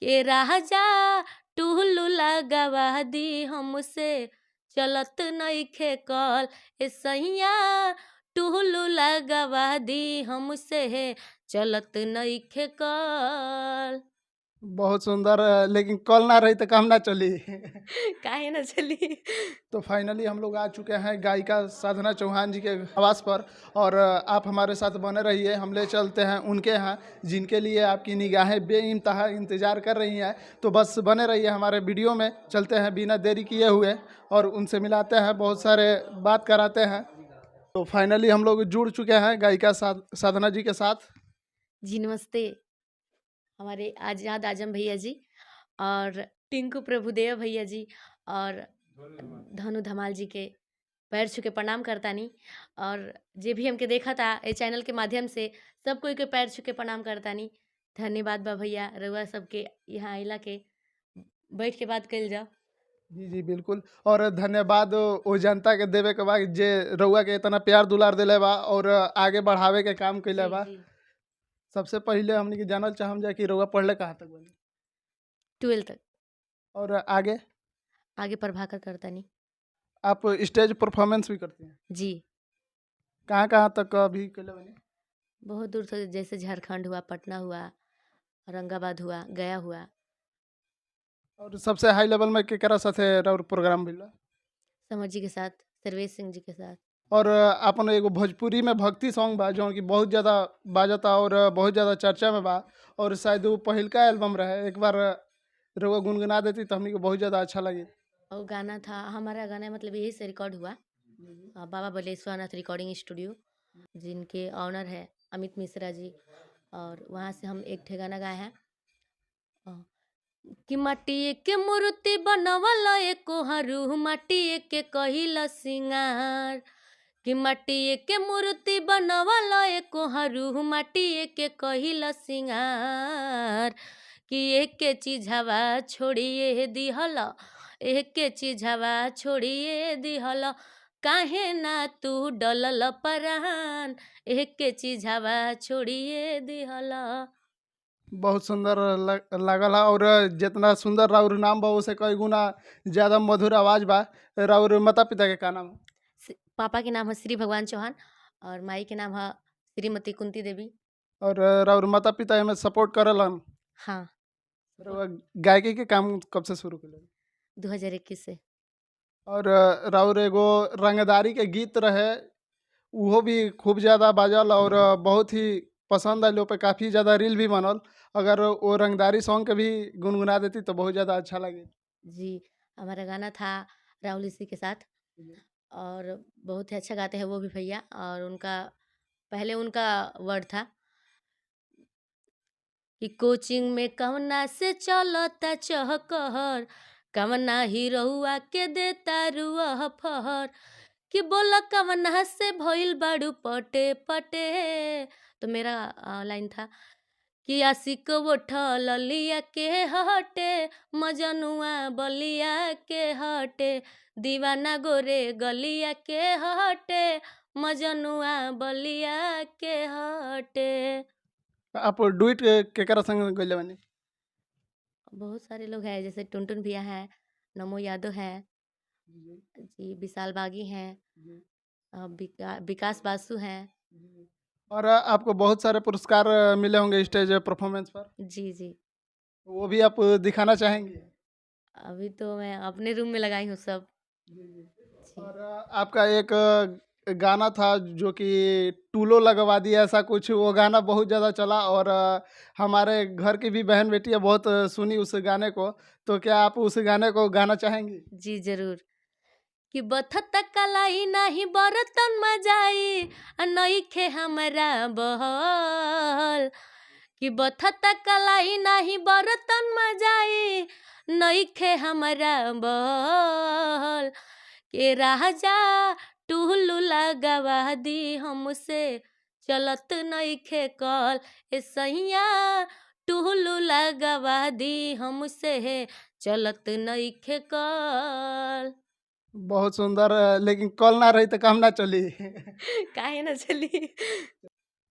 के राजा टुल्लू लगवा दी हमसे चलत नइखे कल, ए सैया टुल्लू लगवा दी हमसे चलत नइखे कल। बहुत सुंदर, लेकिन कल ना रही तो काम ना चली। काहे ना चली। तो फाइनली हम लोग आ चुके हैं गायिका साधना चौहान जी के आवास पर और आप हमारे साथ बने रहिए। हम ले चलते हैं उनके यहाँ, जिनके लिए आपकी निगाहें बेइंतहा इंतज़ार कर रही हैं। तो बस बने रहिए हमारे वीडियो में। चलते हैं बिना देरी किए हुए और उनसे मिलाते हैं, बहुत सारे बात कराते हैं। तो फाइनली हम लोग जुड़ चुके हैं गायिका साधना जी के साथ। जी नमस्ते। हमारे आज़ाद आजम भैया जी और टिंकू प्रभुदेव भैया जी और धनु धमाल जी के पैर छू के प्रणाम करतानी और जे भी हमके देखा था ए चैनल के माध्यम से, सब कोई के पैर छू के प्रणाम करतानी। धन्यवाद बा भैया रउआ सबके यहाँ आइला के बैठ के बात कइल जाओ। जी जी बिल्कुल, और धन्यवाद ओ जनता के देवे के बा जे रउआ के इतना प्यार दुलार दिले बा और आगे बढ़ावे के काम कइले जी बा। जी। सबसे पहिले हमनी के जानल चाहम जा कि रउआ पढ़ले कहाँ तक बानी? 12 तक। और आगे? आगे प्रभाकर करतानी। आप स्टेज परफॉर्मेंस भी करती हैं? जी। कहाँ कहाँ तक अभी कइले बानी? बहुत दूर से, जैसे झारखंड हुआ, पटना हुआ, औरंगाबाद हुआ, गया हुआ। और सबसे हाई लेवल में केकरा साथे रउर प्रोग्राम भइल बा? समर जी के साथ, सर्वेश सिंह जी के साथ। और अपन एगो भोजपुरी में भक्ति सॉन्ग बा जौन कि बहुत ज़्यादा बाजता और बहुत ज़्यादा चर्चा में बा और शायद वो पहिलका एल्बम रहे, एक बार रउआ गुनगुना देती तो हमनी के बहुत ज़्यादा अच्छा लगी। और गाना था हमारा गाना, मतलब यही से रिकॉर्ड हुआ, बाबा बलेश्वरनाथ रिकॉर्डिंग स्टूडियो, जिनके ऑनर है अमित मिश्रा जी, और वहाँ से हम एक ठे गाना गाए हैं कि माटी के मूर्ति बनवल एको हरू, माटी के कहिल सिंगार, कि माटी के मूर्ति बनवल एको हरू, माटी के कहिल सिंगार, कि एके चीजवा छोड़िए दिहल, एके चीजवा छोड़िए दिहल, काहे ना तू डलल परान, एके चीजवा छोड़िए दिहल। बहुत सुंदर लागल है और जितना सुंदर राउर नाम बा उसे कई गुना ज़्यादा मधुर आवाज़ बा। राउर माता पिता के का नाम है? पापा के नाम है श्री भगवान चौहान और माई के नाम है श्रीमती कुंती देवी। और राउर माता पिता एमे सपोर्ट करेलन? हाँ। रउआ गायकी के काम कब से शुरू कइले? 2021 से। और राउर एगो रंगदारी के गीत रहे, उहो भी खूब ज़्यादा बाजल और बहुत ही पसंद आयल, पे काफ़ी ज़्यादा रील भी बनल। अगर वो रंगदारी सॉन्ग के भी गुनगुना देती तो बहुत ज़्यादा अच्छा लगी। जी, हमारा गाना था राहुल ऋषि के साथ और बहुत ही अच्छा गाते हैं वो भी भैया, और उनका पहले उनका वर्ड था कि कोचिंग में कवना से चलता चहकहर, कवना ही रहुआ के देता रुअह फहर, कि बोला कवना से भइल बाड़ू पटे पटे। तो मेरा लाइन था कि आशिक उठल लिया के हटे, मजनुआ बलिया के हटे, दीवाना गोरे गलिया के हटे, मजनुआ बलिया के हटे। आप डुइट केकरा संग गइले बानी? बहुत सारे लोग हैं, जैसे टुनटुन भैया हैं, नमो यादव हैं जी, विशाल बागी हैं, विकास बासु हैं। और आपको बहुत सारे पुरस्कार मिले होंगे स्टेज परफॉर्मेंस पर? जी जी। वो भी आप दिखाना चाहेंगे? अभी तो मैं अपने रूम में लगाई हूँ सब। जी। और आपका एक गाना था जो कि टूलो लगवा दिया ऐसा कुछ, वो गाना बहुत ज़्यादा चला और हमारे घर की भी बहन बेटियाँ बहुत सुनी उस गाने को, तो क्या आप उस गाने को गाना चाहेंगी? जी जरूर। कि बथत कलाई नाही बरतन मजाई, आ नइखे हमरा बहल, कि बथत कलाई नाही बरतन मजाई, नइखे हमरा बहल, के राजा टुल्लू लगवा दी हमसे चलत नइखे कल, ए सैया टुल्लू लगवा दी हमसे चलत नइखे कल। बहुत सुंदर, लेकिन कल ना रही तो काम ना चली। काहे ना चली।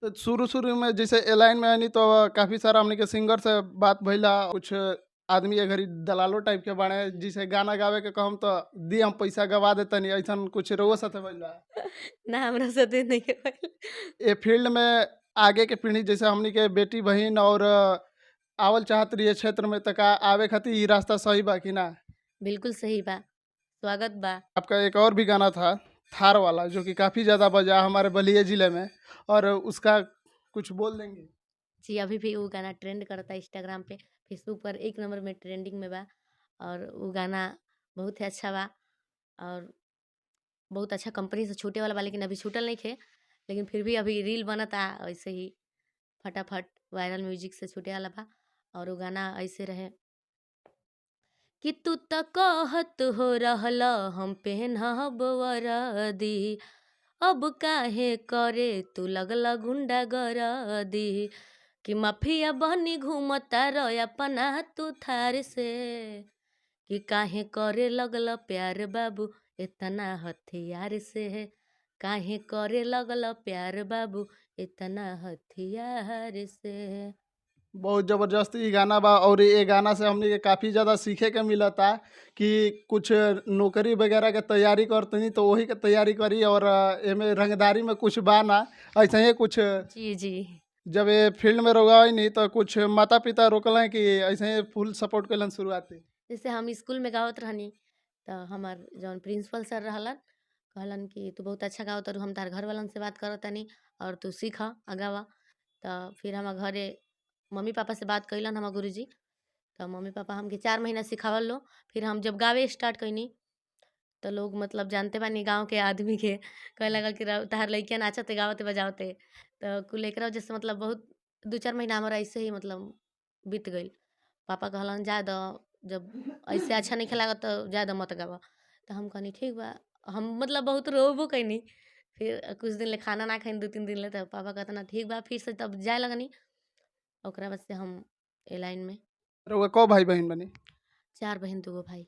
तो शुरू-शुरू में जैसे ए लाइन में आइनी तो काफ़ी सारा हमनी के सिंगर से बात भइला। कुछ आदमी ए घड़ी दलालो टाइप के बाड़े, जैसे गाना गावे के कहम त दी हम पैसा गवा देतनी, अइसन कुछ रउआ साथे भइल बा? ना, हमरा साथे नइखे भइल। ए फील्ड में आगे के पीढ़ी जैसे हमनी के बेटी बहिन और आवल चाहत रही क्षेत्र में, त का आवे खातिर ई रास्ता सही बा कि ना? बिल्कुल सही बा, स्वागत बा। आपका एक और भी गाना था थार वाला, जो कि काफ़ी ज़्यादा बजा हमारे बलिया ज़िले में, और उसका कुछ बोल देंगे? जी, अभी भी उ गाना ट्रेंड करता इंस्टाग्राम पे, फेसबुक पर 1 नंबर में ट्रेंडिंग में बा और उ गाना बहुत ही अच्छा बा और बहुत अच्छा कंपनी से छूटे वाला बा, लेकिन अभी छूटल नइखे। लेकिन फिर भी अभी रील बनता ऐसे ही फटाफट वायरल म्यूजिक से छूटे वाला बा और उ गाना ऐसे रहे कि तू त कहत हो रहल हम पेन्हब वरदी, अब काहे करे तू लगल गुंडागर्दी, कि माफिया बनी घूमता रह अपना तू थार से, कि काहे करे लगल प्यार बाबू इतना हथियार से, काहे करे लगल प्यार बाबू इतना हथियार से। बहुत ज़बरदस्त ई गाना बा और ये गाना से हमनी के काफ़ी ज़्यादा सीखे के मिलता कि कुछ नौकरी वगैरह के तैयारी करतनी तो वही के तैयारी करी और एमे रंगदारी में कुछ बा ना, ऐसे ही कुछ। जी, जी। जब ये फील्ड में रउआ आइनी तो कुछ माता पिता रोकलन कि ऐसे ही फुल सपोर्ट कैलन शुरुआती? जैसे हम स्कूल में गावत रहनी त हमार जौन प्रिंसिपल सर रहलन, कहलन कि तू बहुत अच्छा गावत तारू, हम तोहार घर वालन से बात करत तानी और तू सीख आ गावा। त फिर हमार घरे मम्मी पापा से बात कइलन हमार गुरुजी, त मम्मी पापा हमके 4 महीना सिखावल लो। फिर हम जब गावे स्टार्ट कइनी त लोग मतलब जानते बानी गाँव के आदमी के, कहे लागल कि तोहार लइकिया नाचते गावते बजावते। त कुल एकरा वजह से मतलब बहुत 2-4 महीना हमरा ऐसे ही मतलब बीत गइल। पापा कहलन जाए द, जब ऐसे अच्छा नइखे लागत त जाए द मत गाव। त हम कहनी ठीक बा। हम मतलब बहुत रोबो कइनी। फिर कुछ दिन ले खाना ना खइनी, 2-3 दिन ले, त पापा कहत ना ठीक बा, फिर से तब जाए लगनी। ओकरा बाद से हम ए लाइन में। रउआ क भाई बहिन बानी? 4 बहिन 2 गो भाई।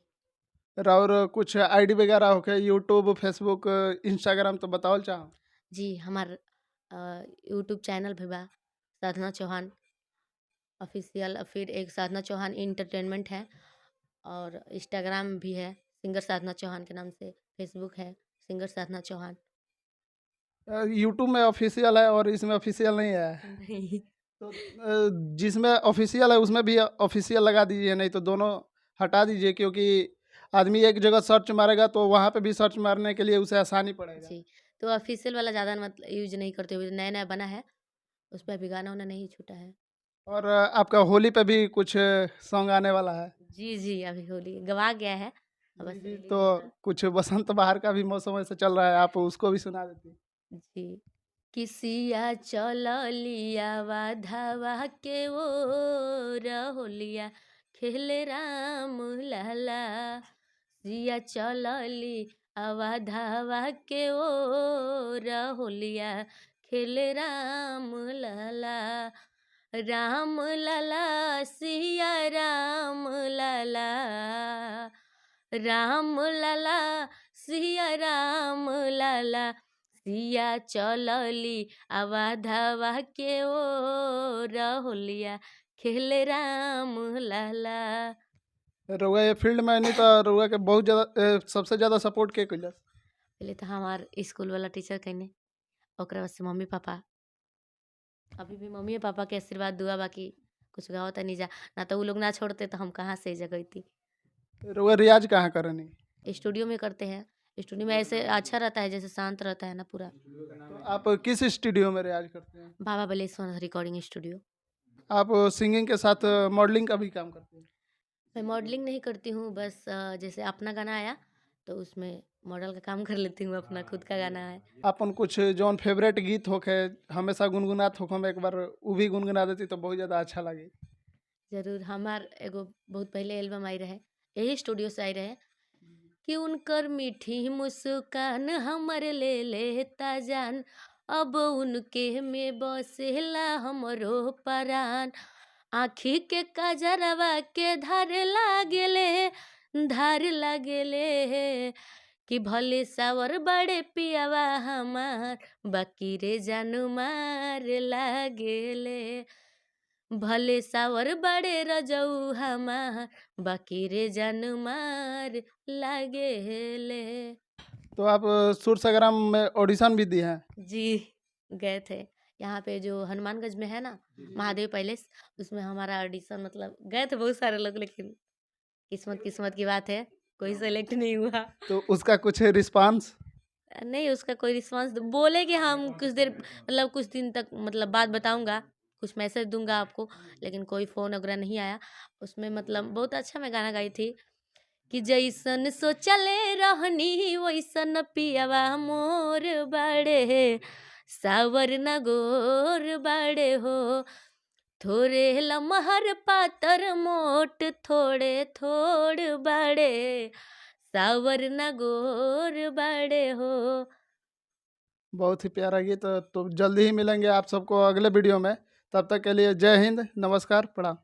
और कुछ आईडी वगैरह होखे यूट्यूब, फेसबुक, इंस्टाग्राम तो बतावल चाहम? जी, हमार यूट्यूब चैनल भी बा, साधना चौहान ऑफिशियल, फिर एक साधना चौहान इंटरटेनमेंट है और इंस्टाग्राम भी है सिंगर साधना चौहान के नाम से, फेसबुक है सिंगर साधना चौहान। यूट्यूब में ऑफिशियल है और इसमें ऑफिशियल नहीं है? नहीं। तो जिसमें ऑफिशियल है उसमें भी ऑफिशियल लगा दीजिए, नहीं तो दोनों हटा दीजिए, क्योंकि आदमी एक जगह सर्च मारेगा तो वहाँ पे भी सर्च मारने के लिए उसे आसानी पड़ेगा। जी, तो ऑफिशियल वाला ज़्यादा मतलब यूज नहीं करते हुए, नया-नया बना है, उस पे अभी गाना-वाना नहीं छूटा है। और आपका होली पे भी कुछ सॉन्ग आने वाला है? जी, जी, अभी होली गवा गया है, अब बस जी, जी, रिलीज तो होगा। कुछ बसंत बहार का भी मौसम ऐसे चल रहा है, आप उसको भी सुना देती। जी। किसिया चललिया धावा के ओ रहोलिया खेले राम लाला, सिया चलली आवा धावा के ओ रहोलिया खेले राम लाला, राम लाला सिया राम लाला, राम लाला सिया राम लाला, सिया चलली आवा धावा के ओ रहोलिया खेले राम लाला। रउआ ये फील्ड में आइनी तो रउआ के बहुत ज़्यादा सबसे ज़्यादा सपोर्ट के कइलस? पहले तो हमार स्कूल वाला टीचर कइने, ओकरा बाद से मम्मी पापा। अभी भी मम्मी पापा के आशीर्वाद दुआ बाकी कुछ गावत तनी जा, ना तो उ लोग ना छोड़ते तो हम कहाँ से एइजा गइती। रउआ रियाज कहाँ करनी? स्टूडियो में करते हैं। स्टूडियो में ऐसे अच्छा रहता है, जैसे शांत रहता है ना पूरा। तो आप किस स्टूडियो में रियाज करते हैं? बाबा बलेश्वर रिकॉर्डिंग स्टूडियो। आप सिंगिंग के साथ मॉडलिंग का भी काम करते हैं? मैं मॉडलिंग नहीं करती हूँ, बस जैसे अपना गाना आया तो उसमें मॉडल का काम कर लेती हूँ, अपना खुद का गाना है। अपन कुछ जौन फेवरेट गीत होखे हमेशा गुनगुनात होखे, हम एक बार उ भी गुनगुना देती तो बहुत ज़्यादा अच्छा लगी। जरूर, हमार एगो बहुत पहले एल्बम आई रहे, यही स्टूडियो से आई रहे कि उनकर मीठी मुस्कान हमर ले लेता जान, अब उनके में बसेला हमरो परान, आँखी के कजरवा के धार लागेले, धार लागेले, कि भले सावर बड़े पियावा हमार, बाकी रे जानू मार लागेले। भले सावर बड़े रजऊ हमार, बाकी रे जानू मार लागेले। तो आप सुर संग्राम में ऑडिशन भी दिए हैं? जी, गए थे। यहाँ पे जो हनुमानगंज में है ना महादेव पैलेस, उसमें हमारा ऑडिशन मतलब गए थे बहुत सारे लोग, लेकिन किस्मत किस्मत की बात है, कोई सेलेक्ट नहीं हुआ। तो उसका कुछ रिस्पांस? नहीं, उसका कोई रिस्पांस, बोले कि हम कुछ देर मतलब कुछ दिन तक मतलब बाद बताऊंगा, कुछ मैसेज दूंगा आपको, लेकिन कोई फ़ोन वगैरह नहीं आया। उसमें मतलब बहुत अच्छा मैं गाना गाई थी कि जैसन सोचले रहनी वैसन पियावा मोर बाड़े, सावर न गोर बाड़े हो, थोड़े लमहर पातर मोट थोड़े थोड़ बाड़े, सावर न गोर बाड़े हो। बहुत ही प्यारा गीत। तो जल्दी ही मिलेंगे आप सबको अगले वीडियो में, तब तक के लिए जय हिंद, नमस्कार, प्रणाम।